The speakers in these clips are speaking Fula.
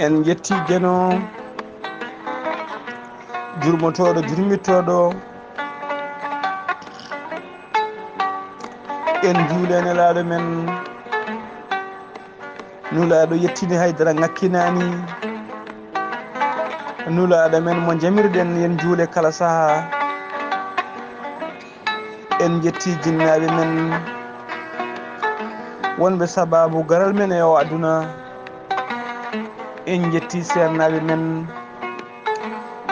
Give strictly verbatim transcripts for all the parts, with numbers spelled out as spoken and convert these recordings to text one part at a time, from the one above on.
En njetti Geno, jurmotooɗo, jurmittooɗo. En njuule Nelaaɗo men, Nulaaɗo yettini, haydara ŋakkinaani. Nulaaɗo men mo njamirɗen, yen njuule kala sahaa. En njetti jinnaaɓe men wonɓe sabaabu garal men e o aduna. En njetti seernaaɓe men,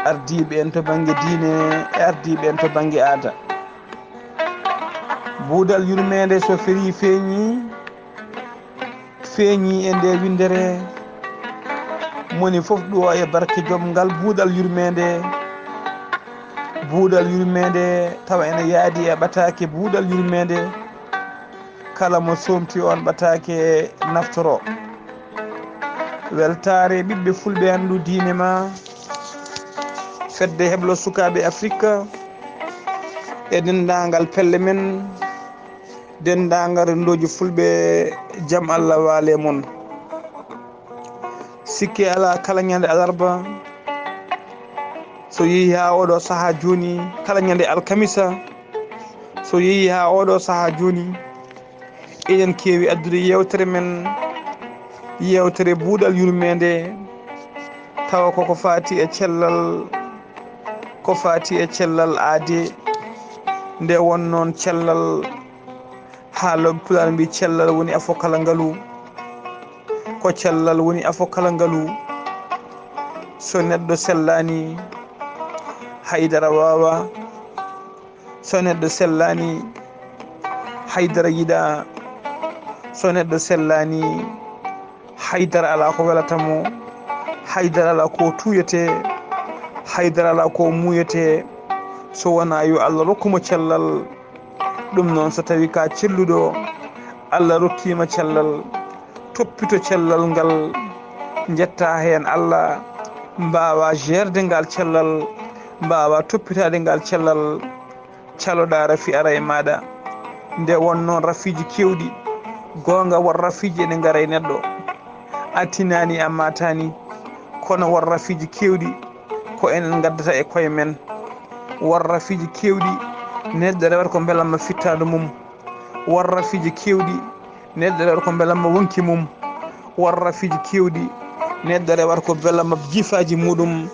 ardiiɓe en to bannge diine e ardiiɓe en to bannge aada. Buudal yurmeende so ferii feeñii, feeñii e nde winndere. Moni fof ɗuwo e barke joom ngal buudal yurmeende. Buudal yurmeende tawa ene yaadi e ɓataake buudal yurmeende. Kala mo soomti oon ɓataake naftoro. Weltaare ɓiɓɓe fulɓe anndu diine ma. Fedde heblo sukaaɓe Afirka e denndaangal pelle men, denndaangal renndooji fulɓe, jam Allah waale mon. Sikke alaa, kala ñande alarba, so yehi haa oɗo sahaa jooni, kala ñande alkamisa, so yehi haa oɗo sahaa jooni, eɗen keewi addude yeewtere men, yeewtere buudal yurmeende, tawa koko faati e cellal, ko faati e cellal aade. Nde won noon cellal, haalooɓe Pulaar mbi cellal woni afo kala ngalu. Ko cellal woni afo kala ngalu. So neɗɗo sellaani, haydara waawaa. So neɗɗo sellaani, haydara yiɗaa. So neɗɗo sellaani, haydara alaa ko welata mo. Haydara alaa ko tuuyetee. Haydara alaa ko muuyetee. So wonaa yo Allah rokku mo cellal. Ɗum noon, so tawii ka celluɗo, Allah rokkiima cellal, toppito cellal ngal, njetta heen Allah, mbaawa jeerde ngal cellal, mbaawa toppitaade ngal cellal, caloɗaa rafi ara e maaɗa. Nde won noon rafiiji keewɗi, goonga won rafiiji ene ngara e neɗɗo, a tinaani, a maataani, kono won rafiiji keewɗi ko enen ngaddata e koye men. Won rafiiji keewɗi neɗɗo rewata ko mbelamma fittaandu mum. Won rafiiji keewɗi neɗɗo rewata ko mbelamma wonki mum. Won rafiiji keewɗi neɗɗo rewata ko mbelamma jiifaaji muɗum,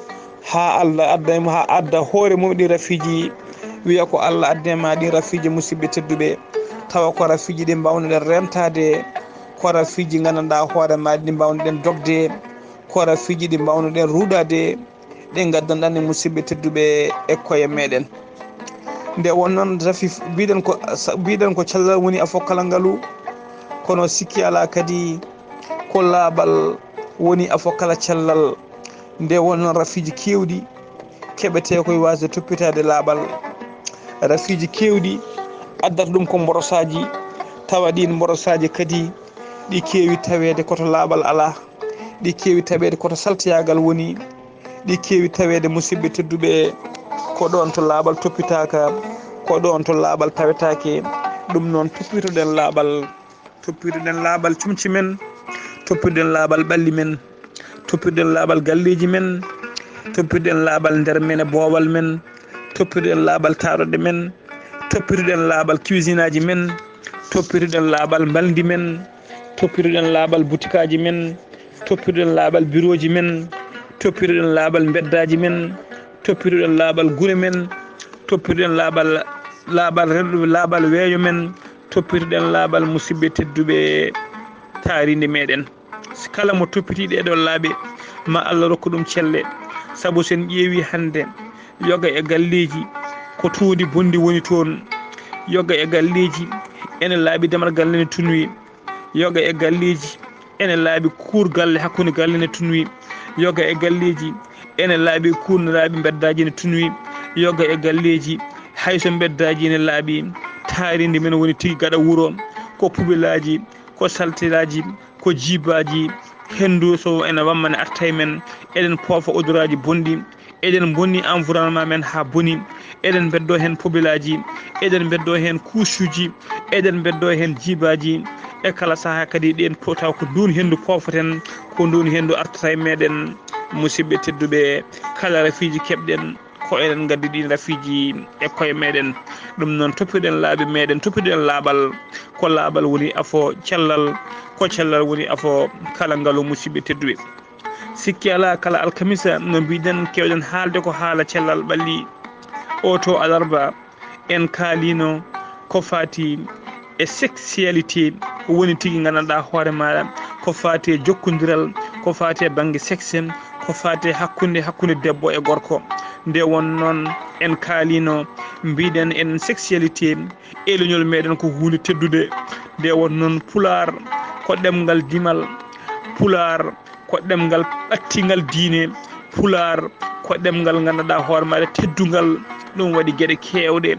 haa Allah adda, haa adda hoore mum ɗi rafiiji, wiya ko Allah addi ma ɗi rafiiji, musidɓe tedduɓe, tawa ko rafiiji ɗi mbawnuɗen rentaade, ko rafiiji nganndanɗaa hoore ma ɗi mbawnuɗen dogde, ko rafiiji ɗi mbawnuɗen ruuɗaade, ɗe ngaddanɗen e musidɓe tedduɓe e koye meɗen. Nde won noon rafi, mbiɗen ko, sa-, mbiɗen ko cellal woni afo kala ngalu, kono sikki alaa kadi ko laaɓal woni afo kala cellal. Nde won noon rafiiji keewɗi keɓetee koye waasde toppitaade laaɓal. Rafiiji keewɗi addata ɗum ko mborosaaji, tawa ɗiin mborosaaji kadi ɗi keewi taweede koto laaɓal alaa, ɗi keewi taweede koto saltiyaagal woni, ɗi keewi taweede, musidɓe tedduɓe, ko ɗoon to laaɓal toppitaaka, ko ɗoon to laaɓal tawetaake. Ɗum noon, toppitoɗen laaɓal, toppitoɗen laaɓal comci men, toppitoɗen laaɓal ɓalli men, toppitoɗen laaɓal galleeji men, toppitoɗen laaɓal nder men e boowal men, toppitoɗen laaɓal taaroɗe men, toppitoɗen laaɓal cuisinaaji men, toppitoɗen laaɓal mbalndi men, toppitoɗen laaɓal butikaaji men, toppitoɗen laaɓal birooji men, toppitoɗen laaɓal mbeddaaji men, toppitoɗen laaɓal gure men, toppitoɗen laaɓal, laaɓal renɗo, laaɓal weeyo men, toppitoɗen laaɓal musidɓe tedduɓe taariinde meɗen. Si kala mo toppitii ɗee ɗoo laaɓe, ma Allah rokku ɗum celle. Sabu sen ƴeewi hannde, yoga e galleeji ko tuundi bonndi woni toon. Yoga e galleeji ene laaɓi damal galle ne tunwi. Yoga e galleeji ene laaɓi kuur galle hakkunde galle ne tunwi. Yoga e galleeji ene laaɓi kuurniraaɓe mbeddaaji ne tunwi. Yoga e galleeji hay so mbeddaaji ene laaɓi, taariindi men woni tigi gaɗa wuro, ko pubelaaji, ko salteraaji, ko jiibaaji, henndu so ene wamma ne arta e men, eɗen poofa odoraaji bonɗi, eɗen mbonni environnement men haa boni, eɗen mbeddoo heen pobelaaji, eɗen mbeddoo heen kuusuuji, eɗen mbeddoo heen jiibaaji, E kala sahaa kadi ɗen po-, taw ko ndun henndu poofaten, ko ndun henndu artata e meɗen. Musidɓe tedduɓe, kala rafiiji keɓɗen, ko enen ngaddi ɗin rafiiji e koye meɗen. Ɗum noon, toppiɗen laabi meɗen, toppiɗen laaɓal. Ko laaɓal woni afo cellal, ko cellal woni afo kala ngalu, musidɓe tedduɓe. Sikki alaa, kala alkamisa, no mbiɗen, keewɗen haalde ko haala cellal ɓalli. O to alarba, en kaalino ko faati e sexualité, woni tigi nganndanɗaa hoore maaɗa, ko faati e jokkondiral, ko faati e bannge sexe, ko faati e hakkunde, hakkunde debbo e gorko. Nde won noon, en kaalino, mbiɗen en sexualité, e leñol meɗen ko huunde teddude. Nde won noon, Pulaar ko ɗemngal dimal, Pulaar ko ɗemngal ɓattingal diine, Pulaar ko ɗemngal nganndanɗaa hoore maaɗa teddungal. Ɗum waɗi geɗe keewɗe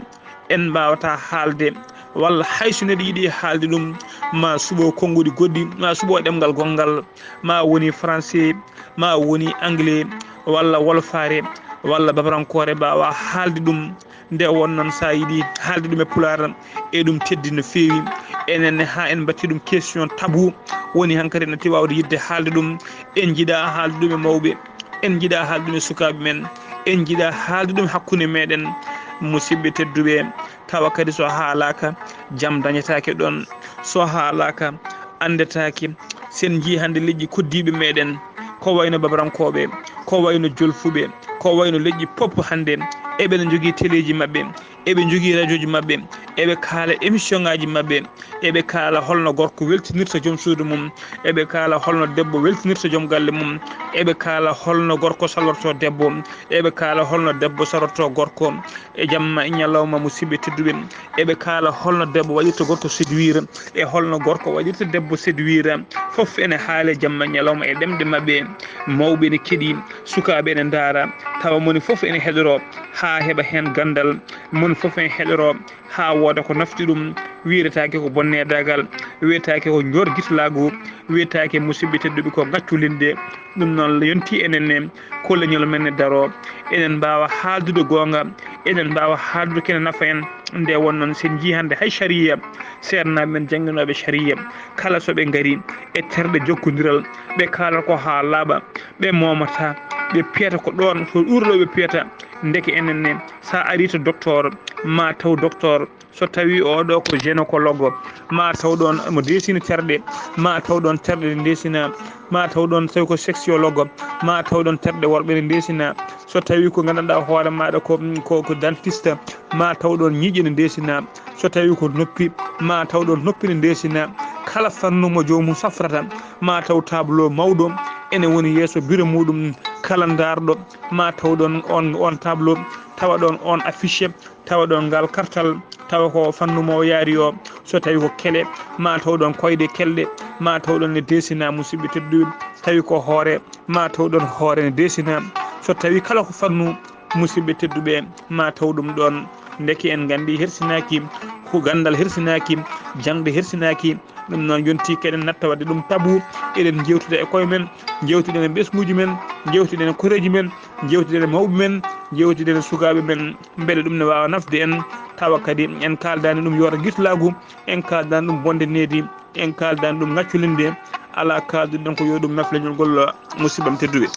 en mbaawata haalde, walla hay so neɗɗo yiɗi haalde ɗum, ma suɓo konnguɗi goɗɗi, ma suɓo ɗemngal gonngal, ma woni français, ma woni anglais, walla wolfaare, walla babrankoore, mbaawa haalde ɗum. Nde won noon, so a yiɗi haalde ɗum e Pulaar, e ɗum teddi no feewi. Enen ne, haa en mbaɗti ɗum question tabou, woni hankadi en natti waawde yiɗde haalde ɗum. En njiɗaa haalde ɗum e mawɓe, en njiɗaa haalde ɗum e sukaaɓe men, en njiɗaa haalde ɗum hakkunde meɗen. Musidɓe tedduɓe, tawa kadi so haalaaka, jam dañetaake ɗon. So haalaaka, anndetaake. Sen njii hannde leƴƴi koddiiɓe meɗen, ko wayno Babarankooɓe, ko wayno Jolfuɓe, ko wayno leƴƴi pop hannde, eɓe no njogii teleeji maɓɓe, eɓe njogii rajooji maɓɓe, eɓe kaala émission ŋaaji maɓɓe, eɓe kaala holno gorko weltinirta joom suudu mum, eɓe kaala holno debbo weltinirta joom galle mum, eɓe kaala holno gorko salorto debbo, eɓe kaala holno debbo salorto gorko. E jamma e ñalawma, musidɓe tedduɓe, eɓe kaala holno debbo waɗirta gorko séduire, e holno gorko waɗirta debbo séduire. Fof ene haale jamma e ñalawma e ɗemɗe maɓɓe. Mawɓe ene keɗi, sukaaɓe ene ndaara, tawa moni fof ene heɗoro, haa heɓa heen ganndal, moni fof ene heɗoro, haa wooda ko nafti ɗum. Wiyetaake ko bonneedaagal, wiyetaake ko njorgitlaagu, wiyetaake, musidɓe tedduɓe, ko ngacculinde. Ɗum noon yonti enen ne, ko leñol men ne daro. Eɗen mbaawa haaldude goonga, eɗen mbaawa haaldude kene nafa en. Nde won noon, sen njii hannde hay sariya, seernaaɓe men jannginooɓe sariya, kala so ɓe ngari e terɗe jokkondiral, ɓe kaalata ko haa laaɓa, ɓe moomata, ɓe piyata ko ɗoon, ko ɗuur ɗo ɓe piyata. Ndeke enen ne, so a arii to docteur, ma taw docteur, so tawi oɗo ko gynécologue, ma taw ɗon mo desini terɗe, ma taw ɗon terɗe ɗe desina, ma taw ɗon tawi ko sexologue, ma taw ɗon terɗe worɓe ɗe desina. So tawi ko nganndanɗaa hoore maaɗa ko, ko, ko dentiste, ma taw ɗon ñiiƴe ɗe desina. So tawi ko noppi, ma taw ɗon noppi ɗe desina. Kala fannu mo joomum safrata, ma taw tableau mawɗo ene woni yeeso bureau muɗum. Kala ndaarɗo, ma taw ɗon on, on tableau, tawa ɗon on affiche, tawa ɗon ngal kartal, tawa ko fannu mo o yaari o. So tawi ko kele, ma taw ɗon koyɗe kelɗe, ma taw ɗon ne desina, musidɓe tedduɓe. Tawi ko hoore, ma taw ɗon hoore ne desina. So tawi kala ko fannu, musidɓe tedduɓe, ma taw ɗum ɗon. Ndeke en nganndi hersinaaki, ko ganndal hersinaaki, jaŋde hersinaaki. Ɗum noon yonti keɗen natta waɗde ɗum tabu. Eɗen njewtida e koye men, njewtiden e ɓesnguuji men, njewtiden e koreeji men, njewtiden e mawɓe men, njewtiden e sukaaɓe men. Mbele ɗum ne waawa nafde en, tawa kadi en kaaldaani ɗum yoota gitlaagu, en kaaldaani ɗum bonde needi, en kaaldaani ɗum ngacculinde. Alaa, kaalduɗen ko yo ɗum naf leñol ngol, musiɓɓam tedduɓe.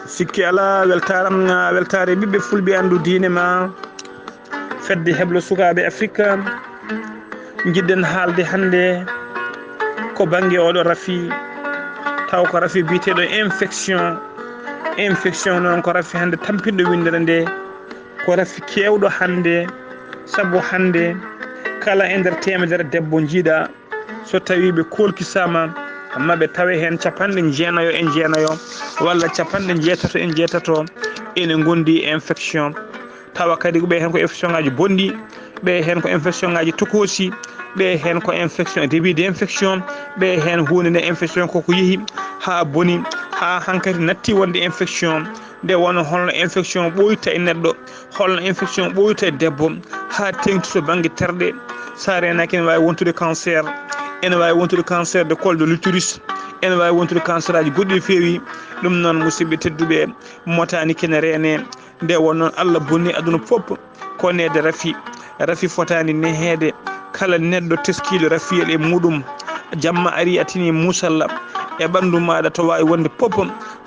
Sikki alaa, weltaaram, weltaare ɓiɓɓe fulɓe, anndu diine ma. Fedde heblo sukaaɓe Afrika, njiɗɗen haalde hannde ko bannge oɗo rafi, taw ko rafi biyeteeɗo infection. Infection noon ko rafi hannde tampinɗo winndere nde, ko rafi keewɗo hannde, sabu hannde kala e nder teemedere debbo njiiɗa, so tawi ɓe kolkisaama, maɓe tawe heen capanɗe jeenayo e jeenayo walla capanɗe jeetato e jeetato ene ngondi e infection. Tawa kadi ko ɓe heen ko infection ŋaaji bonɗi, ɓe heen ko infection ŋaaji tokoosi, ɓe heen ko infection, début d'infection, ɓe heen huunde nde infection koko yehi haa boni, haa hankadi natti wonde infection. Nde wonno holno infection ɓooyta e neɗɗo, holno infection ɓooyta e debbo, haa teeŋti to bannge terɗe. So a reenaaki ene waawi wontude cancer. ene waawi wontude cancer de col de l'utérus, ene waawi wontude cancer aji goɗɗi no feewi. Ɗum noon, musidɓe tedduɓe, motaani kene reene. Nde won noon, Allah bonni aduna fof ko neede rafi. Rafi fotaani neheede. Kala neɗɗo teskiiɗo rafiyel e muɗum, jamma ari a tini musalla e ɓanndu maaɗa, to waawi wonde pop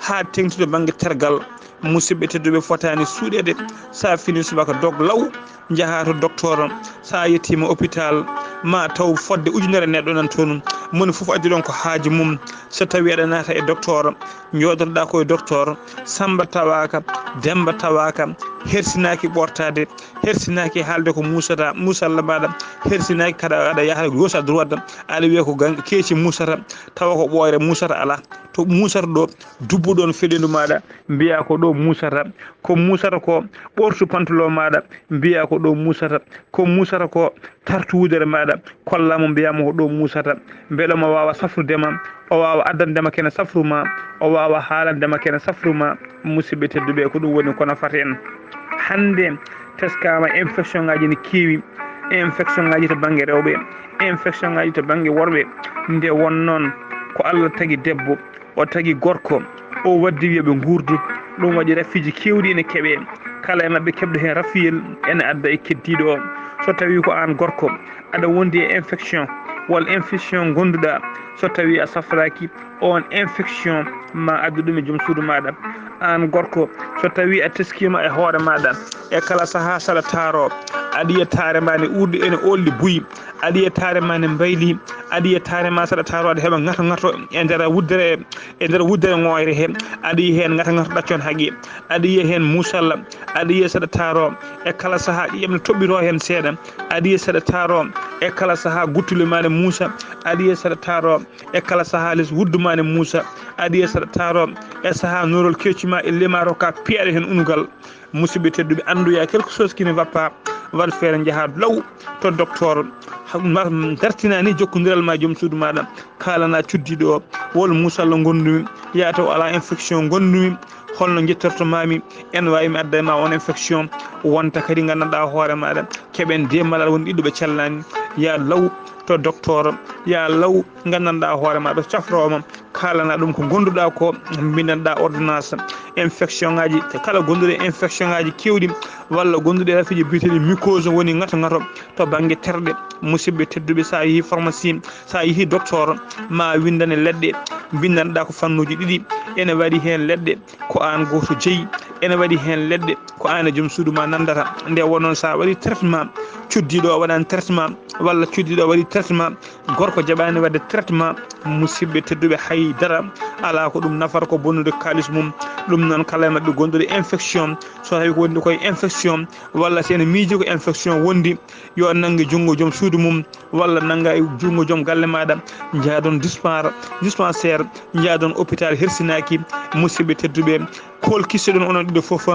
haa teŋti to bannge tergal. Musidɓe tedduɓe, fotaani suuɗeede. So a fini subaka, dog law, njahaa to docteur. So a yettiima hôpital, ma taw fodde ujunere neɗɗo nan toon. Moni fof addi ɗon ko haaju mum. So tawi aɗa naata e docteur, njooɗotoɗaa ko e docteur, Samba tawaaka, Demba tawaaka, hersinaaki ɓortaade, hersinaaki haalde ko muusata, muusalla maaɗa, hersinaaki kadi aɗa yaha gauche à droite, aɗa wiya ko gan-, keeci muusata, tawa ko ɓooyre muusata alaa. To muusata ɗo, dubbu ɗon feɗendu maaɗa, mbiya ko ɗo muusata. Ko muusata ko, ɓortu pantalon maaɗa, mbiya ko ɗo muusata. Ko muusata ko, tartu wudere maaɗa, kolla mo, mbiya mo ko ɗo muusata. Mbele omo waawa safrude ma, o waawa addande ma kene safru ma, o waawa haalande ma kene safru ma. Musidɓe tedduɓe, ko ɗum woni ko nafata en. Hannde teskaama infection ngaji ne keewi, infection ngaji to bannge rewɓe, infection ngaji to bannge worɓe. Nde won noon ko Allah tagi debbo, o tagi gorko, o waddi wiya ɓe nguurdu. Ɗum waɗi rafiiji keewɗi ene keɓee. Kala e maɓɓe keɓɗo heen rafiyel ene adda e keddiiɗo o. So tawii ko aan gorko, aɗa wondi e infection, walla infection ngonduɗaa, so tawii a safraaki, oon infection ma addu ɗum e joom suudu maaɗa. Aan gorko, so tawii a teskiima e hoore maaɗa, e kala sahaa saɗa taaro, aɗa yiya taare ma ne uurɗi ene oolɗi buy, aɗa yiya taare ma ne mbayli, aɗa yiya taare ma saɗa taaro aɗa heɓa ŋato ŋato e nder wuddere, e nder wuddere ŋooyre he, aɗa yiya heen ŋato ŋato ɗaccon haqqi, aɗa yiya heen muusalla, aɗa yiya saɗa taaro e kala sahaa ƴiƴam ne toɓɓitoo heen seeɗa, aɗa yiya saɗa taaro e kala sahaa guttule ma ne muusa, aɗa yiya saɗa taaro e kala sahaa les wuddu ma ne muusa, aɗa yiya saɗa taaro e sahaa norol keeci ma e lemaaro ka piyaɗe heen unugal. Musidɓe tedduɓe, anndu ya quelque chose qui ne va pas, waɗ feere njahaa law to docteur. Ha-, ma-, dartinaa ni jokkondiral ma e joom suudu maaɗa, kaalana cuddiiɗo o, wol muusalla ngondumi, yaa taw alaa infection ngondumi, holno njettorto maami, en waawi mi adda e ma on infection, wonta kadi nganndanɗaa hoore maaɗa, keɓen de malal woni ɗiɗo ɓe cellani, yaa law to docteur, yaa law nganndanɗaa hoore maaɗa, cafrooma, kaalana ɗum ko gonduɗaa ko, mbindanɗaa ordonnance. Infection ngaji, kala gonduɗe infection ngaji kewɗi, walla gonduɗe rafiiji biyeteeɗi mucose woni ŋato ŋato to bannge terɗe. Musidɓe tedduɓe, sa yehi pharmacie, sa yehi docteur, ma windane leɗɗe, mbindanɗaa ko fannuji ɗiɗi. Ene waɗi heen leɗɗe ko aan gooto jeyi, ene waɗi heen leɗɗe ko aan e joom suudu ma nanndata. Nde won noon, sa waɗi traitement, cuddiiɗo o waɗani traitement, walla cuddiiɗo o waɗi traitement, gorko jaɓaani waɗde traitement, musidɓe tedduɓe, hay dara alaa ko ɗum nafata, ko bonnude kaalis mum. Ɗum noon, kala e maɓɓe gonduɗo infection, so tawi ko wonde koye infection, walla si ene miiji ko infection wondi, yo nannge junngo joom suudu mum, walla nannga e junngo joom galle maaɗa, njaadon dispar-, dispensaire, njaadon hôpital hersinaaki. Musidɓe tedduɓe, kolkisoɗon onon ɗiɗo fof,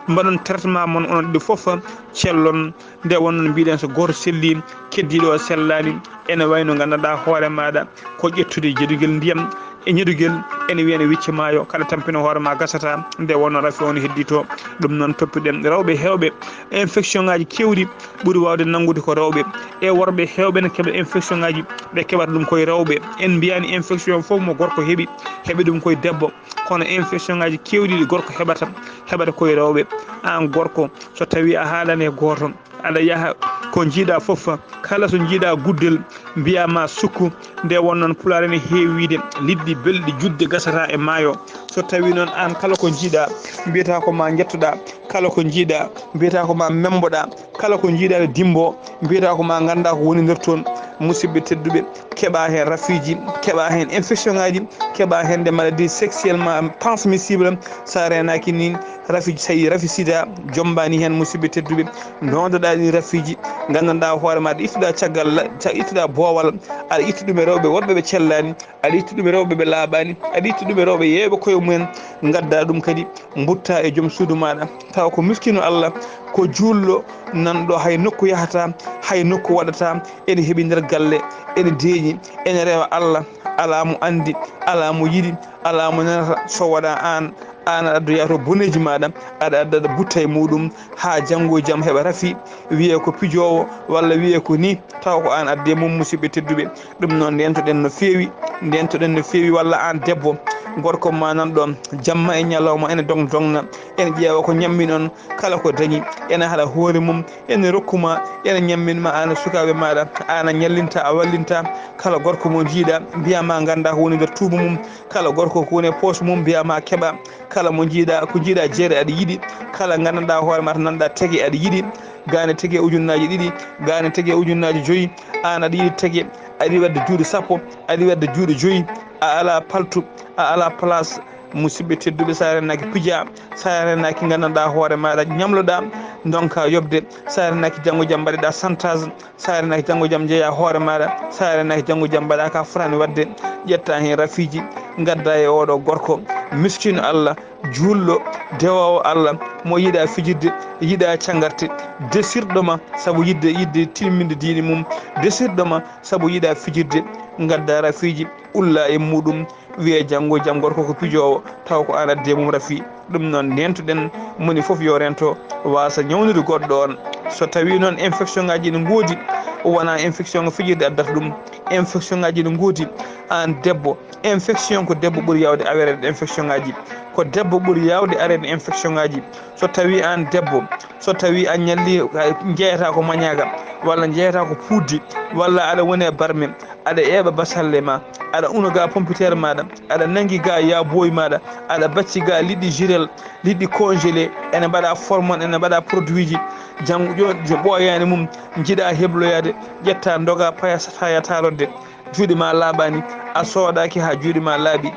mbaɗon traitement mon onon ɗiɗo fof, cellon. Nde wonno mbiɗen, so gooto selli, keddiiɗo o sellaani. Ene wayno nganndanɗaa hoore maaɗa ko ƴettude jedugel ndiyam e ñedugel, ene wiya ene wicca maayo, kaɗa tampina hoore ma gasata. Nde wonno rafi on heddito. Ɗum noon, toppiɗen rewɓe heewɓe infection ngaji kewɗi ɓuri waawde nanngude ko rewɓe, e worɓe heewɓe ne keɓa infection ngaji, ɓe keɓata ɗum koye rewɓe. En mbiyaani infection fof mo gorko heɓi, heɓi ɗum koye debbo, kono infection ngaji kewɗi ɗi gorko heɓata, heɓata koye rewɓe. Aan gorko, so tawi a haalani e gooto, aɗa yaha ko njiiɗa fof, kala so njiiɗa guddel, mbiya ma sukku. Nde won noon, Pulaar ene heewi wiide, liɗɗi belɗi judde gasata e maayo. So tawi noon aan, kala ko njiiɗa, mbiyata ko ma njettoɗa, kala ko njiiɗa, mbiyata ko ma memboɗa, kala ko njiiɗa ne dimbo, mbiyata ko ma ngannda ko woni nder toon. Musidɓe tedduɓe, keɓa heen rafiiji, keɓa heen infection ngaji, keɓa heen des maladies sexuellement transmissibles. Sa reenaaki ni, rafi, so tawi rafi sida jombaani heen, musidɓe tedduɓe, noondoɗaa ɗi rafiiji, nganndanɗaa hoore ma, aɗa ittuɗa caggal la-, ca-, ittuɗa boowal, aɗa itta ɗum e rewɓe woɗɓe ɓe cellaani, aɗa itta ɗum e rewɓe ɓe laaɓaani, aɗa itta ɗum e rewɓe yeeyɓe koye mumen, ngadda ɗum kadi mbutta e joom suudu maaɗa. Tawa ko miskino Allah, ko juulɗo, nanɗo hay nokku yahata, hay nokku waɗata, ene heɓi nder galle, ene deeƴi, ene rewa Allah, alaa mo anndi, alaa mo yiɗi, alaa mo nanata. So waɗa aan, Aan aɗa addoya to boneeji maaɗa, aɗa adda buttay muɗum, haa janngo e jam heɓa rafi, wiyee ko pijoowo, walla wiyee ko ni, tawa ko aan addi e mum, musidɓe tedduɓe. Ɗum noon, ndeentoɗen no feewi, ndeentoɗen no feewi, walla aan debbo, gorko ma nan ɗoon, jamma e ñalawma ene doŋ-doŋna, ene ƴeewa ko ñammi noon, kala ko dañi, ene haɗa hoore mum, ene rokku ma, ene ñammin ma, aan e sukaaɓe maaɗa, aan a ñallinta, a wallinta, kala gorko mo njiiɗa, mbiya ma ngannda ko woni nder tuuba mum, kala gorko ko woni e poos mum, mbiya ma keɓa, kala mo njiiɗa, ko njiiɗa jeere aɗa yiɗi, kala nganndanɗa hoore ma to nanɗa tege aɗa yiɗi, gaane tege ujunnaaji ɗiɗi, gaane tege ujunnaaji joyi, aan aɗa yiɗi tege, aɗa yiɗi waɗde juuɗe sappo, aɗa yiɗi waɗde juuɗe joyi, a ala paltu, a ala place, musidɓe tedduɓe, sa renaki pija, sa renaki nganndanɗa hoore maɗa ñamloɗa, donka yoɓde, sa renaki janngo jam mbaɗeɗa chantage, sa renaki janngo jam jeeya hoore maɗa, sa renaki janngo jam mbaɗa ka fotani waɗde, ƴetta heen rafiiji, ngadda e oɗo gorko, miskino Allah, juulɗo, dewoowo Allah, mo yiɗa fijirde, yiɗa cangarte, desirɗo ma sabu yiɗde, yiɗde timminde diine mum, desirɗo ma sabu yiɗa fijirde, ngadda rafiiji, ulla e muɗum, wiye janngo jam gorko ko pijoowo, taw ko aan addi e mum rafi. Ɗum noon, ndeentoɗen, moni fof yo rento, waasa ñawnude goɗɗo on. So tawii noon infection ngaaji ene ngoodi, wonaa infection ko fijirde addata ɗum. Infection ngaaji ene ngoodi. Aan debbo, infection ko debbo ɓuri yaawde awereede infection ngaaji. Ko debbo ɓuri yaawde areede infection ngaaji. So tawii aan debbo, so tawii a ñalli, a jeeyata ko mañaaga, walla jeeyata ko puuddi, walla aɗa woni e barme, aɗa eeɓa basalle ma, aɗa una ga pompiteer maɗa, aɗa nangi ga yaabooyi maɗa, aɗa bacci ga liɗɗi jirel, liɗɗi congelé, ene mbaɗa formol, ene mbaɗa produit ji. Janngo jooni, so ɓooyaani mum, njiɗa hebloyaade, ƴetta, ndoga, paya, sataya, tarodde. Juuɗe ma laaɓaani, a soodaaki haa juuɗe ma laaɓi.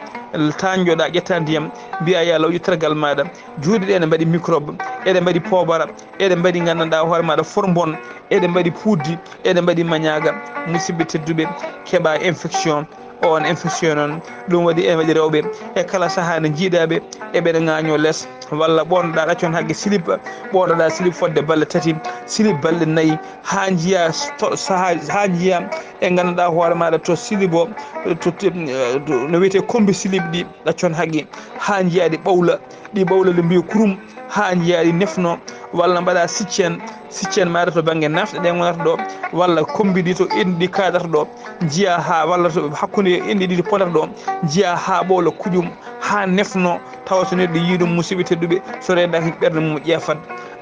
Tañjoɗa, ƴetta ndiyam, mbiya, "Ya Allah, ƴettergal maɗa." Juuɗe ɗe ene mbaɗi microbe, eɗe mbaɗi poobara, eɗe mbaɗi, nganndanɗa hoore maɗa, forbon, eɗe mbaɗi puuddi, eɗe mbaɗi mañaaga. Musidɓe tedduɓe, keɓa infection. On infection noon, ɗum waɗi ene waɗi rewɓe e kala sahaa nde njiiɗaɓe eɓe ŋaaño les, walla ɓoornoɗa ɗaccon haqqe silip, ɓoornoɗa silip fodde balɗe tati, silip balɗe nayi, haa njiya to sahaa, haa njiya e ngannduɗa hoore maɗa to silip o, to, to, no wiyete kombi silip ɗi ɗaccon haqqe, haa njiya ɗi ɓawla, ɗi ɓawla ɗi mbiya kurum, haa njiya ɗi nefno, walla mbaɗa siccen, siccen maɗa to bannge nafɗe ɗe ngonata ɗo, walla kombi ɗi to enɗi kaɗata ɗo, njiya haa, walla to hakkunde enɗi ɗiɗi potata ɗo, njiya haa ɓowla kuƴum, haa nefno, tawa so neɗɗo yii ɗum, musidɓe tedduɓe, so rendaaki ɓernde mum ƴeefat.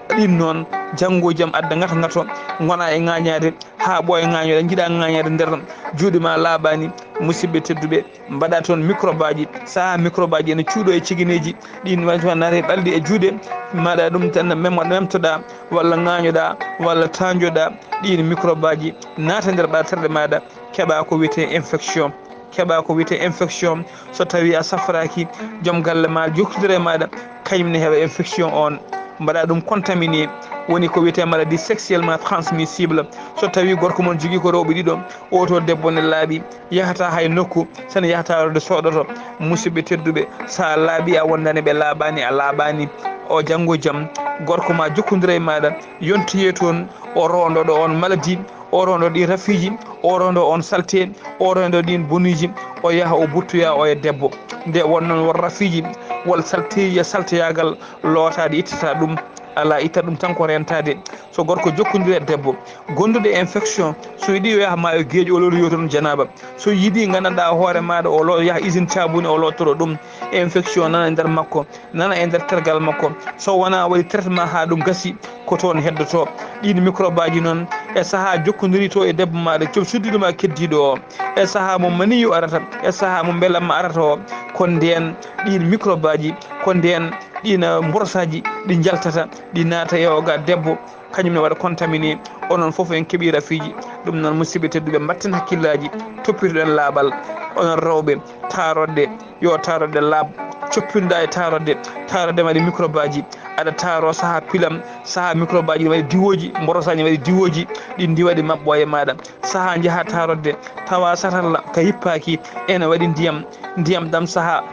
Ɗin noon, janngo jam adda ngato ngato, ngona e ŋaañaade, haa ɓooya ŋaañoɗa, njiɗa ŋaañaade nder juuɗe ma laaɓaani, musidɓe tedduɓe, mbaɗa toon microbe aji, saha microbe aji ene cuuɗo e cegeneeji, ɗin waɗi so naata e ɓalli e juuɗe, mbaɗa ɗum tan, mem-, memtoɗa, walla ŋaañoɗa, walla tañjoɗa, ɗin microbe aji naata nder ɓarterɗe maɗa, keɓa ko wiyete infection, keɓa ko wiyete infection, so tawi a safraki, joom galle ma jokkidore maɗa, kañum ne heɓa infection on, mbaɗa ɗum contaminé, woni ko wiyete maladie sexuellement transmissible. So tawi gorko mon jogii ko rewɓe ɗiɗo, o to debbo ne laaɓi, yahata hay nokku, sene yahata rewde soɗoto. Musidɓe tedduɓe, sa laaɓi a wondani ɓe laaɓani, a laaɓani. O janngo jam, gorko ma jokkondira e maɗa, yontoye toon, o rondoɗo on maladie, o rondo ɗi rafiiji, o rondo on salte, o rondo ɗin bonuji, o yaha o buttoya o e debbo. Nde won noon won rafiiji, won salteji e salteyagal, lootaɗe ittata ɗum, ala itta ɗum tan ko rentade. So gorko jokkondiri e debbo, gonduɗo e infection, so yiɗi o yaha maayo geeƴi, o lootoyo toon janaba. So yiɗi nganndanɗa hoore maɗa, o lo-, yaha usine cabuni, o lootoro ɗum. Infection nana e nder makko, nana e nder tergal makko. So wona waɗi traitement haa ɗum gasi, ko toon heddoto. Ɗin microbe aji noon, e saha jokkondiri to e debbo maɗa, joom suddiɗo ma keddiɗo o, e saha mo maniyu arata, e saha mo mbelamma arata o, ko ndeen ɗin microbe aji, ko ndeen ɗin, eh, mborosaaji ɗi njaltata, ɗi naata e o ga debbo, kañum ne waɗa contaminé. Onon fof en keɓi rafiiji. Ɗum noon, musidɓe tedduɓe, mbatten hakkillaaji, toppitoɗen laaɓal. Onon rewɓe, tarodde, yo tarodde laaɓ, coppinoɗa e tarodde, tarodde waɗi microbe aji, aɗa taro saha pilam, saha microbe aji waɗi diwooji, mborosaaji waɗi diwooji, ɗi ndiwa ɗi maɓɓo e maɗa. Saha njaha tarodde, tawa satalla ka hippaki, ene waɗi ndiyam, ndiyam ɗam saha,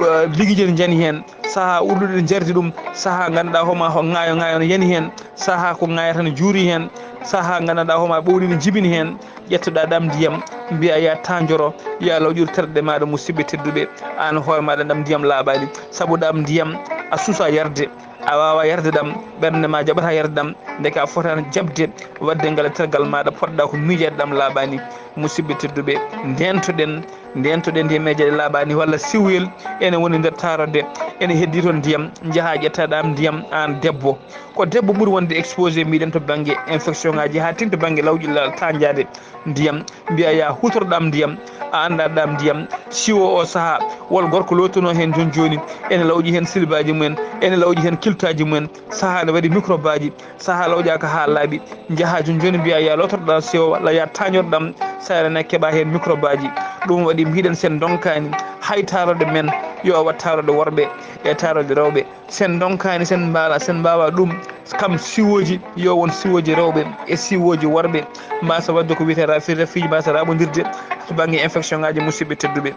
eh, ligijel jani heen, saha ulluɗe jardi ɗum, saha ngannduɗa homa ho ŋaayo ŋaayo no yani heen, saha ko ŋaayata no juuri heen, saha ngannduɗa homa ɓowɗi no jibini heen, ƴettoɗa ɗam ndiyam, mbiya ya tanjoro, ya lawƴir terɗe maɗa, musidɓe tedduɓe. An hoore maɗa ɗam ndiyam laaɓani, sabu ɗam ndiyam a susa yarde, a wawa yarde ɗam, ɓernde ma jaɓata yarde ɗam, ndeke a fotani jaɓde wadde ngal e tergal maɗa, poɗɗa ko miijade ɗam laaɓani. Musidɓe tedduɓe, ndentoɗen, ndentoɗen nde miijade laaɓani, walla siwel ene woni nder taarode, ene heddi toon ndiyam, njaha ƴetta ɗam ndiyam an debbo. Ko debbo ɓuri wonde exposé, mbiɗen, to banggue infection ngaji, ha tin to banggue lawƴi la-, tanjade ndiyam, mbiya ya hutorɗam ndiyam, a anda ɗam ndiyam. Siwo o saaha, wol gorko lottuno hen joni joni, ene lawƴi hen silbaji mumen, ene lawƴi hen kiltaji mumen, saaha ne waɗi microbe aji, saaha lawƴaka ha laaɓi, jaaha joni joni mbiya ya lotorɗa siwo walla ya tañorɗam, sayre ne keɓa hen microbe aji. Ɗum waɗi mbiɗen sen donkani hay taroɗe men, yo wat taroɗe worɓe e taroɗe rewɓe. Sen donkani, sen mbaala, sen mbawa ɗum, kam siwoji, yo won siwoji rewɓe e siwoji worɓe, mbasa wadde ko wiyete rafi-, rafiiji, mbasa raɓodirde to banggue infection ngaji, musidɓe tedduɓe.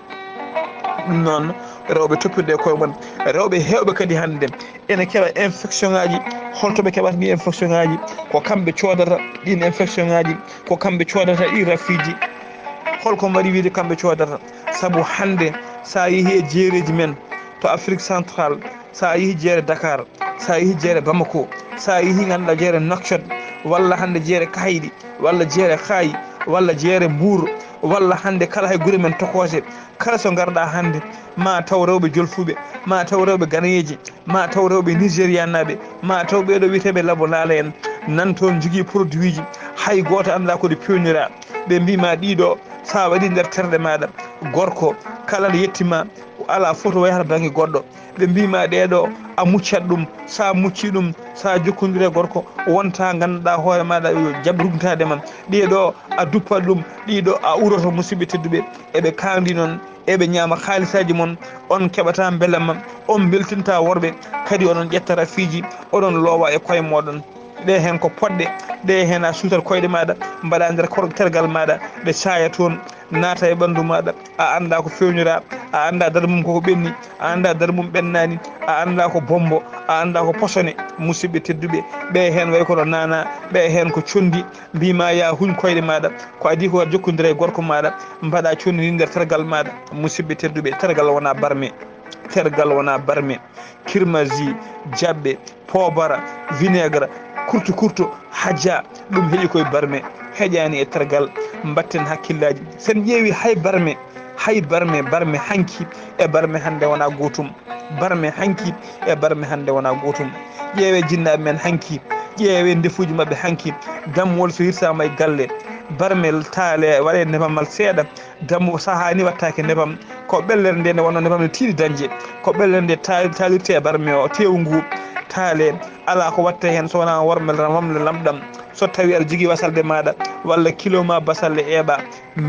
Ɗum noon, rewɓe toppirde e koye mon. Rewɓe hewɓe kadi hannde ene keɓa infection ngaji. Holto ɓe keɓata ni infection ngaji? Ko kamɓe coodata ɗin infection ngaji, ko kamɓe coodata ɗi rafiiji. Holko mbaɗi wiide kamɓe coodata? Sabu hannde, sa yeehi e jeereji men to Afrique Centrale, sa yeehi jeere Dakar, sa yeehi jeere Bamako, sa yeehi, ngannduɗaa, jeere Nouakchott, walla hannde jeere Kahayɗi, walla jeere Kaayi, walla jeere Mbuur, walla hannde kala hay gure men tokooje, kala so ngarɗaa hannde, ma taw rewɓe jolfuɓe, ma taw rewɓe ganeyeeje, ma taw rewɓe nigérianaɓe, ma taw ɓeɗo wiyeteɓe labo laala en, nan toon jogii produit ji, hay gooto anndaa ko ɗi pewnira. Ɓe mbima ɗiɗo, sa waɗi nder terɗe maɗa, gorko kala nde yettima, ala foto wayata banggue goɗɗo. Ɓe mbima ɗeɗo, a muccat ɗum, sa mucci ɗum, sa jokkodire gorko, wonta ganduɗa hoore maɗa yo jaɓ rugnitade ma. Ɗeɗo a duppat ɗum, ɗiɗo a uroto, musidɓe tedduɓe. Eɓe kandi noon, eɓe ñaama haalisaji mon, on keɓata belamma, on beltinta worɓe, kadi oɗon ƴetta rafiiji, oɗon loowa e koye moɗon. Ɗe hen ko poɗɗe, ɗe hen a suutat koyɗe maɗa, mbaɗa nder kor-, tergal maɗa, ɗe caya toon, naata e ɓandu maɗa, a anda ko fewnira, a anda dara mum koko ɓenni, a anda dara mum ɓennani, a anda ko bombo, a anda ko posone, musidɓe tedduɓe, ɓe hen way kono nana, ɓe hen ko condi, mbima ya huñ koyɗe maɗa, ko adi ko jokkodira e gorko maɗa, mbaɗa condi ndi nder tergal maɗa, musidɓe tedduɓe, tergal wona barme, tergal wona barme, kirmasi, jaɓɓe, poobara, vinaigre, kurto kurto, hajja, ɗum heƴi koye barme, heƴani e tergal, mbatten hakkillaji. Sen ƴeewi hay barme, hay barme, barme hanki e barme hande wona gotum. Barme hanki e barme hande wona gotum. Ƴeewe jinnaɓe men hanki, ƴeewe ndefuji mabɓe hanki, dammol so hirsama e galle, barme taale, waɗe nebamal seeɗa, dammu sahani wattake nebam, ko ɓellere nde nde wonno nebam ne tiiɗi dañde, ko ɓellere nde ta-, taalirte e barme o, tewu ngu taale, ala ko watte hen so wona wormel ramamle lamɗam. So tawi aɗa jogui wasalde maɗa walla kilo ma basalle eeɓa,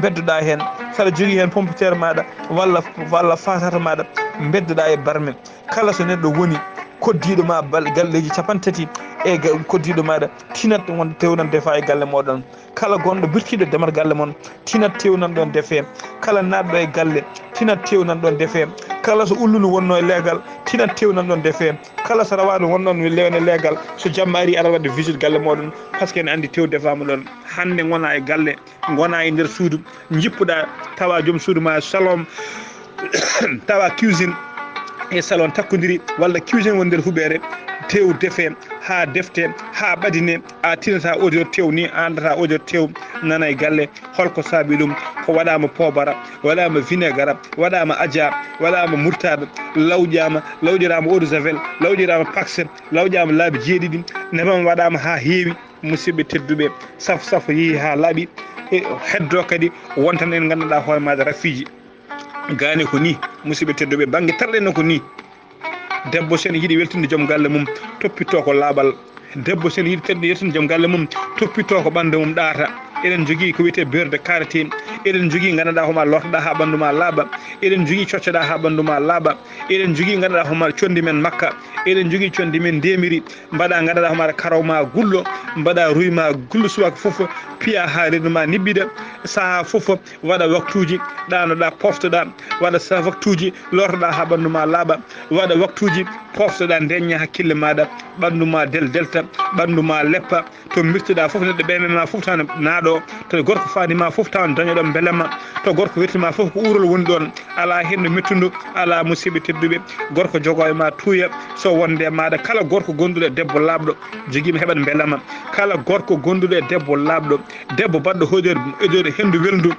beddoɗa hen. Saɗa jogui hen pompiteer maɗa walla, walla fasata maɗa, beddoɗa e barme. Kala so neɗɗo woni koddiɗo ma bal-, galleji capanɗe tati e ga-, koddiɗo maɗa, tinat wonde tew nan defa e galle moɗon. Kala gonɗo birtiɗo demal galle mon, tinat tew nan ɗon defe. Kala naatɗo e galle, tinat tew nan ɗon defe. Kala so ullunu wonno e leegal, tinat tew nan ɗon defe. Kala so rawaɗo wonno e le-, leegal, so jamma ari, ara wadde visite galle moɗon, par ce que ene andi tew defama ɗon. Hande gona e galle, gona e nder suudu, jippuɗa, tawa joom suudu ma salon, tawa cuisine e salon takkodiri, walla cuisine woni nder huɓere, tew defe, ha defte, ha ɓadine, a tinata odeur tew ni, a andata odeur tew nana e galle. Holko saabi ɗum? Ko waɗama poobara, waɗama vinaigre, waɗama aja, waɗama murtade, lawƴama, lawƴirama eau de javel, lawƴirama pax, lawƴama laabi jeeɗiɗi, nebam waɗama ha heewi. Musidɓe tedduɓe, safo safo yeehi ha laaɓi, e heddo kadi wontan en ganduɗa hoore maɗa rafiiji. Gane ko ni, musidɓe tedduɓe, banggue terɗe no ko ni. Debbo sen yiɗi weltinde joom galle mum, toppito ko laaɓal. Debbo sen yiɗi tedde yettude joom galle mum, toppito ko ɓandu mum ɗaata. Eɗen jogii ko wiyetee beurre de karité, eɗen jogii nganndanɗaa ko ma lortoɗaa haa ɓandu ma laaɓa, eɗen jogii coccoɗaa haa ɓandu ma laaɓa, eɗen jogii nganndanɗaa ko ma conndi men makka, eɗen jogii conndi men ndemiri, mbaɗa nganndanɗaa ko ma karaw ma gullo, mbaɗa ruy ma gullo subaka fof, piya haa rendu ma niɓɓiɗa, sahaa fof waɗa waktuuji ɗaanoɗaa, poftoɗaa, waɗa sa waktuuji lortoɗaa haa ɓandu ma laaɓa, waɗa waktuuji Poftoɗa, ndeñña hakkille maɗa, ɓandu ma del delta, ɓandu ma leppa. To mbirtuɗa fof, neɗɗo ɓeyme ma fof tan naaɗo, to gorko faandi ma fof tan dañoɗo mbelema, to gorko wetti ma fof ko uurol woni ɗon. Ala hendu mettundu, ala. Musidɓe tedduɓe, gorko jogo e ma tuuya, so wonde maɗa, kala gorko gonduɗo e debbo laaɓɗo, jogiima heɓat mbelema. Kala gorko gonduɗo e debbo laaɓɗo, debbo baɗɗo odeur, odeur hendu welndu,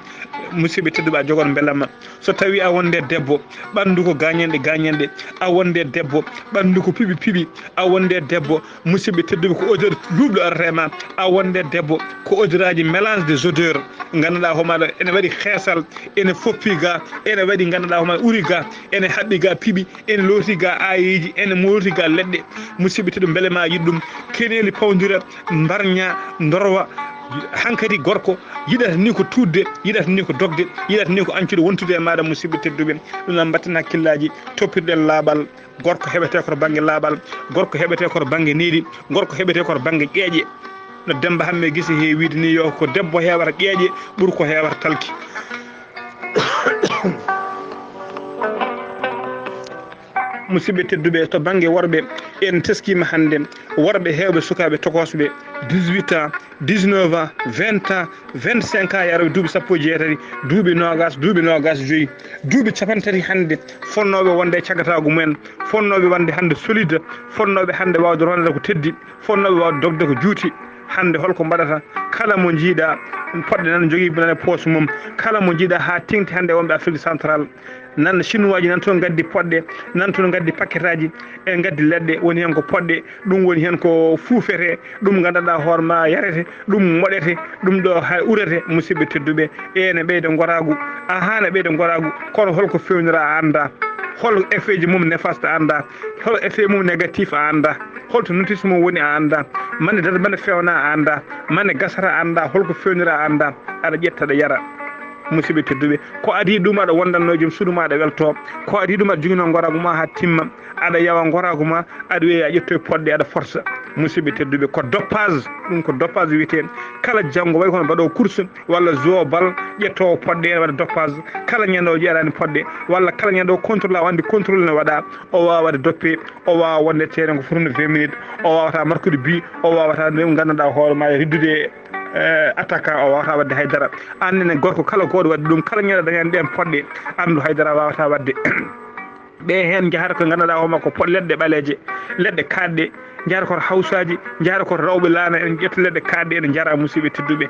musidɓe tedduɓe, a jogot mbelema. So tawi a wonde debbo, ɓandu ko gañanɗe, gañanɗe, a wonde debbo, ɓandu ko piɓi, piɓi, a wonde debbo, musidɓe tedduɓe, ko odeur luuɓɗo arata e ma, a wonde debbo, ko odeuraaji, mélange des odeurs, ngannduɗaa homaɗo ene waɗi xeesal, ene foppi ga, ene waɗi, ngannduɗaa homaɗo uri ga, ene haɓɓi ga piɓi, ene looti ga aayeeji, ene mooti ga leɗɗe. Musidɓe tedduɓe, mbele ma yiɗ ɗum? Keneeli pawdira, mbarña, ndorwa. Hankadi gorko yiɗata ni ko tuutde, yiɗata ni ko dogde, yiɗata ni ko ancude wontude e maɗa, musidɓe tedduɓe. Ɗum noon, mbatten hakkillaaji, toppirɗen laaɓal. Gorko heɓete ko to bannge laaɓal, gorko heɓete ko to bannge needi, gorko heɓete ko to bannge ƴeeƴe. No Demmba Hammee Gise heewi wiide ni, yo ko debbo heewata ƴeeƴe ɓuri ko heewata talki. Musidɓe tedduɓe, to bannge worɓe, en teskiima hannde worɓe heewɓe sukaaɓe tokosɓe dix-huit ans, dix-neuf ans, vingt ans, vingt-cinq ans, yaroɓe duuɓi sappo e jeetati, duuɓi noogas, duuɓi noogas joyi, duuɓi capanɗe tati hannde, fonnooɓe wonde e cagataagu mumen, fonnooɓe wonde hannde solide, fonnooɓe hannde waawde rondade ko teddi, fonnooɓe waawde dogde ko juuti. Hannde holko mbaɗata? Kala mo njiiɗa poɗɗe nan jogii nan e poos mum, kala mo njiiɗa haa teŋti hannde wonɓe Afrique Central, nan Chinois ji nan toon ngaddi poɗɗe, nan toon ngaddi paquetaaji, e ngaddi leɗɗe, woni heen ko poɗɗe, ɗum woni heen ko fuufete, ɗum nganndanɗaa hoore ma yarete, ɗum moɗete, ɗum ɗo hay urete, musidɓe tedduɓe, ene ɓeyda ngoraagu. Ahaa, ne ɓeyda ngoraagu, kono holko fewnira a anndaa. Hol effet ji mum néfaste a anndaa. Hol effet mum négatif a anndaa. Holto notice mum woni a anndaa. Mande dada mande fewna a anndaa. Mande gasata a anndaa. Holko fewnira a anndaa. Aɗa ƴetta aɗa yara. Musidɓe tedduɓe, ko adii ɗum aɗa wondanno e joom suudu ma aɗa welto. Ko adii ɗum aɗa joginoo ngoraagu ma haa timma. Aɗa yawa ngoraagu ma, aɗa wiya a ƴettoy poɗɗe, aɗa forsa. Musidɓe tedduɓe, ko dopage, ɗum ko dopage wiyetee. Kala janngo, way kono mbaɗoowo course walla jouoowo bal, ƴettoowo poɗɗe ene waɗa dopage. Kala ñande o jeeraani poɗɗe, walla kala ñande o contrôle, o anndi contrôle ne waɗa, o waawa waɗde doppe, o waawa wonde terrain ko fotino vingt minutes, o waawata markude bi, o waawata nde nganndanɗaa hoore ma e riddude, eh, attaquant, o waawata waɗde haydara. Aan nene gorko kala gooto waɗi ɗum, kala ñande dañani ɗeen poɗɗe, anndu haydara waawata waɗde. Ɓe heen njahata ko nganndanɗaa hoore ma ko pot-, leɗɗe ɓaleeje, leɗɗe kaaɗɗe, njahata koto hawsaaji, njahata koto rewɓe laana, en ƴetta leɗɗe kaaɗɗe, ene njara, musidɓe tedduɓe.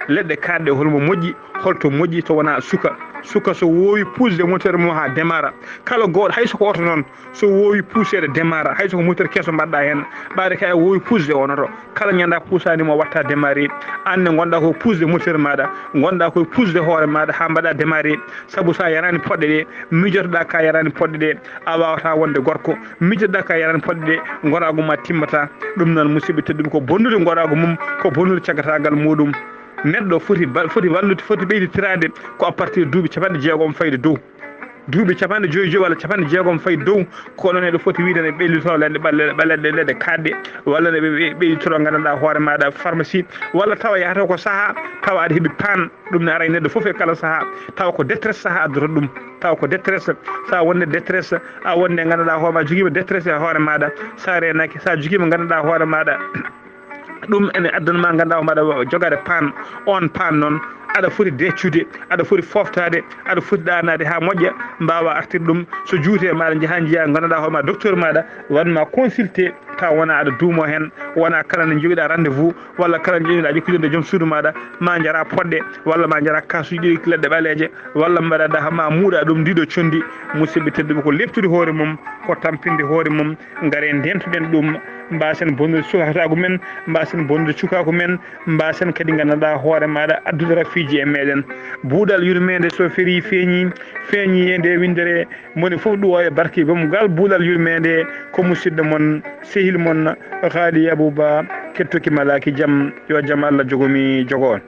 Leɗɗe kaaɗɗe holmo moƴƴi, holto moƴƴi to wonaa suka. Suka so woowi puusde moteur mum haa demara. Kala gooto, hay so ko oto noon, so woowi puuseede demara, hay so ko moteur keso mbaɗɗa heen, ɓaade kay a woowi puusde on oto. Kala ñande a puusaani mo watta démarrer. Aan ne ngonɗaa ko puusde moteur maaɗa, ngonɗaa ko puusde hoore maaɗa haa mbaɗa démarrer. Sabu so a yaraani poɗɗe ɗe, mijotoɗaa ka yaraani poɗɗe ɗe, a waawataa wonde gorko. Mijotoɗaa ka yaraani poɗɗe ɗe, ngoraagu ma timmata. Ɗum noon, musidɓe tedduɓe, ko bonnude ngoraagu mum, ko bonnude cagataagal muuɗum. Neɗɗo foti ba-, foti wallude, foti ɓeyditiraade ko à partir de duuɓi capanɗe jeegom fayde dow. Duuɓi capanɗe joyi joyi walla capanɗe jeegom fayi dow, ko onon eɗo foti wiide ne ɓeyditoro leɗɗe ɓalle-, ɓaleɗe, leɗɗe kaaɗɗe, walla ne ɓe-, ɓe-, ɓeyditoro nganndanɗaa hoore maaɗa pharmacie, walla tawa yahata ko sahaa, tawa aɗa heɓi paan, ɗum ne ara e neɗɗo fof e kala sahaa, tawa ko détresse sahaa addata ɗum, tawa ko détresse, sa wonde détresse, a wonde nganndanɗaa hoore ma jogiima détresse e hoore maaɗa, sa reenaaki, sa jogiima nganndanɗaa hoore maaɗa, ɗum ene addana ma nganndanɗaa hoore maaɗa jogaade paan. On paan noon, aɗa foti deccude, aɗa foti fooftaade, aɗa foti ɗaanaade haa moƴƴa, mbaawa artirde ɗum. So juuti e maaɗa, njahaa njiyaa nganndanɗaa hoore ma docteur maaɗa, waɗ ma consulté, tawa wonaa aɗa duumoo heen, wonaa kala nde njogiɗaa rendez-vous, walla kala nde njogiɗaa jokkondirde e joom suudu maaɗa, ma njaraa poɗɗe, walla ma njaraa kaasuuji ɗiɗi leɗɗe ɓaleeje, walla mbaɗa daha ma muuɗa ɗum ndiɗo conndi. Musidɓe tedduɓe, ko leɓtude hoore mum, ko tampinde hoore mum. Ngare ndentuɗen ɗum, mbaasen bonnude sukakataagu men, mbaasen bonnude cukaaku men, mbaasen kadi nganndanɗaa hoore maaɗa addude rafiiji e meɗen. Buuɗal yurmeende so ferii feeñi, feeñi e nde winndere, moni fof ɗuwo e barki boom ngal buuɗal yurmeende, ko musidɗo mon, sehil mon, Haali Abuba, kettuki malaaki jam, yo jam Allah jogomi jogo on.